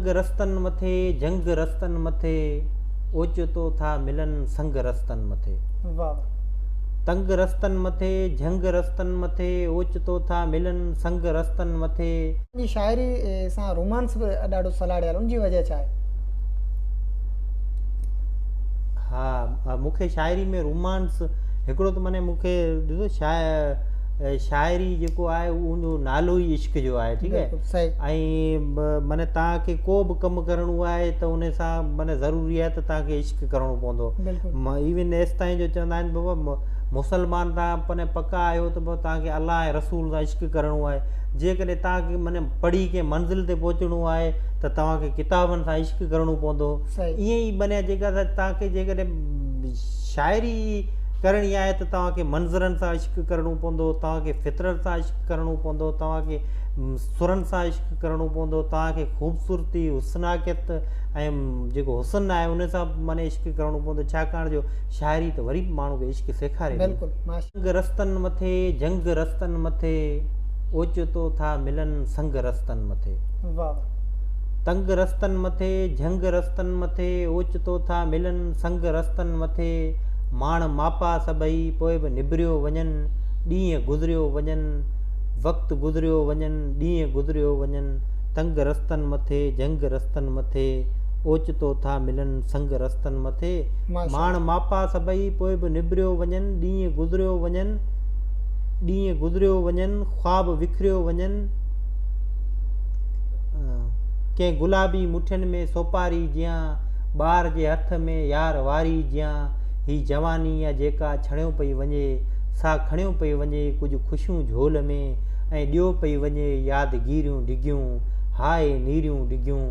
تنگ رستن مٿي جهنگ رستن مٿي اوچتو ٿا ملن سنگ رستن مٿي. واھ. تنگ رستن مٿي جهنگ رستن مٿي اوچتو ٿا ملن سنگ رستن مٿي. جي شاعري سان رومانس به ڏاڍو سلهاڙيل ان جي وجه ڇا آهي؟ ها مون کي شاعري ۾ رومانس هڪڙو ته معني مون کي ڏسو شاعري جيڪو آهي اهو ان جو نالو ئي عشق جو آهي ٺيڪ آهي ۽ معني توهان کي ڪو به ڪم ڪرڻو آهي ته ان سان معني ضروري آهي ته توهان کي عشق ڪرڻو پوندو ايون ايستائين جو چوندا آهن بابا مسلمان توهان پني پڪا آهيو ته توهان کي الله ۽ رسول سان عشق ڪرڻو آهي جيڪڏهن توهان کي معني پڙهي ڪنهن منزل تي پهچڻو آهي ته توهان کي ڪتابن سان عشق ڪرڻو پوندو. ائين ئي معني جيڪا توهان کي جيڪڏهن شاعري ڪرڻي آهي ته توهان کي منظرن سان عشق ڪرڻو پوندو، توهان کي فطرت سان عشق ڪرڻو پوندو، توهان کي سرن سان عشق ڪرڻو پوندو، توهان کي خوبصورتي، حسناڪيت ۽ جيڪو حسن آهي ان سان معني عشق ڪرڻو پوندو ڇاڪاڻ جو شاعري ته وري به ماڻهو کي عشق سيکاري ٿي. تنگ رستن مٿي جهنگ رستن مٿي اوچتو ٿا ملن سنگ رستن مٿي. تنگ رستن مٿي جهنگ رستن مٿي اوچتو ٿا ملن سنگ رستن مٿي ماڻ ماپا سڀئي پوء به نبريو وڃن ڏينهن گذريو وڃن وقت گذريو وڃن ڏينهن گذريو وڃن تنگ رستن مٿي جهنگ رستن مٿي اوچتو ٿا ملن سنگ رستن مٿي ماڻ ماپا سڀئي پوء به نبريو وڃن ڏينهن گذريو وڃن ڏينهن گذريو وڃن خواب وکريو وڃن ڪنهن گلابي مٺين ۾ سوپاري جيان، ٻار جي هٿ ۾ يار واري جيان، هي جواني آ جيڪا ڇڻيو پئي وڃي، سا کڻيو پئي وڃي، ڪجهه خوشيون جهول ۾ ۽ ڏيو پئي وڃي، يادگيريون ڊگهيون، هاء نيريون ڊگهيون،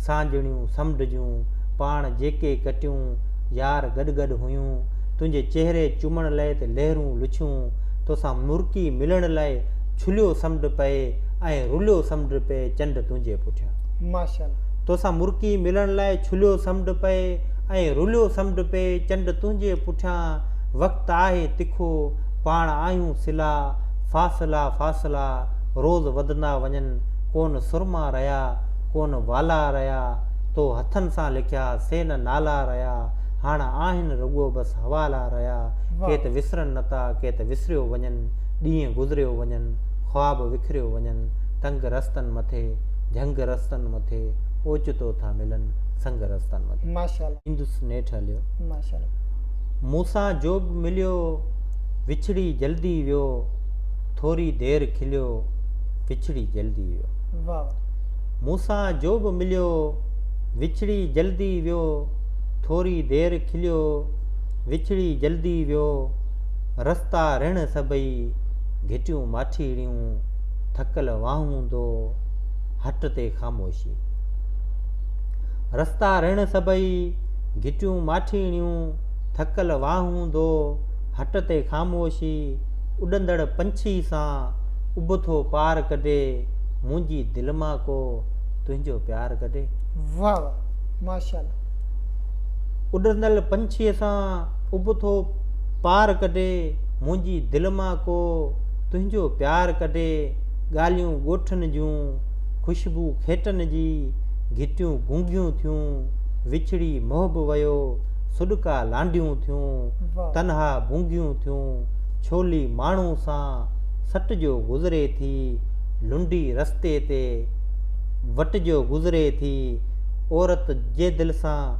سانجڻيون سمنڊ جون، پاڻ جيڪي ڪٽيون، يار گڏ گڏ هيون، تنهنجي چهري چمڻ لئه ته لهرون لڇيون، توسان مرڪي ملڻ لئه ڇليو سمنڊ پئي ۽ رليو سمنڊ پئي چنڊ تنهنجي پٺيان. ماشاءالله. توسان مرڪي ملڻ لاء ڇليو سمنڊ پئي ۽ رليو سمنڊ پئي چنڊ تنهنجي پٺيان وقت آهي تکو پاڻ آهيون سلا فاصلا فاصلا روز وڌندا وڃن ڪون سرما رهيا ڪون والا رهيا تو هٿن سان لکيا سي نه نالا رهيا هاڻ آهن رڳو بس حوالا رهيا ڪي ته وسرن نٿا ڪي ته وسريو وڃن ڏينهن گذريو وڃن خواب وکريو وڃن تنگ رستن مٿي جهنگ رستن مٿي اوچتو ٿا ملن سنگ رستن مٿي. ماشاءالله. ايندس نيٺ هليو. ماشاءالله. مون سان جو به مليو وڇڙي جلدي ويو ٿوري دير کليو وڇڙي جلدي ويو. واه واه. مون سان جو به مليو وڇڙي جلدي ويو ٿوري دير کليو وڇڙي جلدي ويو رستا رڻ سڀئي گهٽيون ماٺيڙيون ٿڪل واهون دو هٽ تي خاموشي رستا رڻ سڀئي گهٽيون ماٺيڻيون ٿڪل واهون دو هٽ تي خاموشي اڏندڙ پنڇي سان اڀ ٿو پار ڪڍي منهنجي دل مان ڪو تنهنجو پيار ڪڍي. واه واه ماشاءالله. اڏندڙ پنڇيء سان اڀ ٿو پار ڪڍي منهنجي دل مان ڪو تنهنجو پيار ڪڍي ڳالهيون ڳوٺن جون خوشبو کيٽن جي گهٽيون گونگيون ٿيون وڇڙي محب ويو سڏڪا لانڍيون ٿيون تنها ڀونگيون ٿيون ڇولي ماڻهو سان سٽجو گذري ٿي لنڊي رستي تي وٽجو گذري ٿي عورت جي دل سان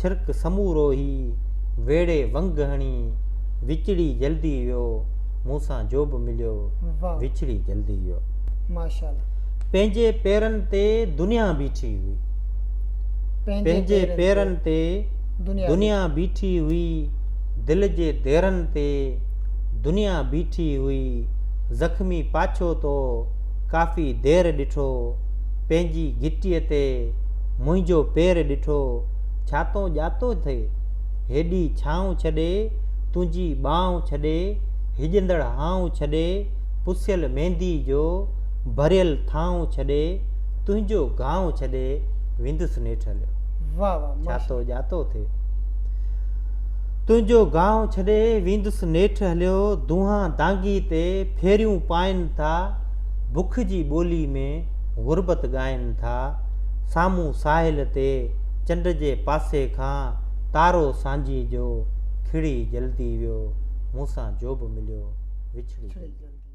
ڇرڪ سمورو هي ويڙهي ونگ هڻي وچڙي جلدي ويو مون سان جو به مليو وڇڙي جلدي ويو. ماشاءالله. پنهنجي پيرن تي دنيا بيٺي هئي. پنهنجي پيرن تي دنيا بيٺي هئي دل جي ديرن تي دنيا بيٺي هئي زخمي پاڇو تو ڪافي دير ڏٺو پنهنجي گهٽيء تي منهنجو پير ڏٺو ڇا تون ڄاتو ٿي هيڏي ڇانو ڇڏي تنهنجي ٻانهن ڇڏي هڄندڙ هانء ڇڏي پسيل ميندي جو ڀريل ٿانء ڇڏي تنهنجو گهاء ڇڏي ويندس نيٺ هليو. واه واه ڇا ماشاء. تو ڄاتو ٿي تنهنجو گهاء ڇڏي ويندس نيٺ هليو دونهان دانگي تي ڦيريون پائن ٿا بک جي ٻولي ۾ غربت ڳائن ٿا سامهون ساحل تي چنڊ جي پاسي کان تارو سانجهي جو کڙي جلدي ويو مون سان جو به مليو وڇڙي جلدي.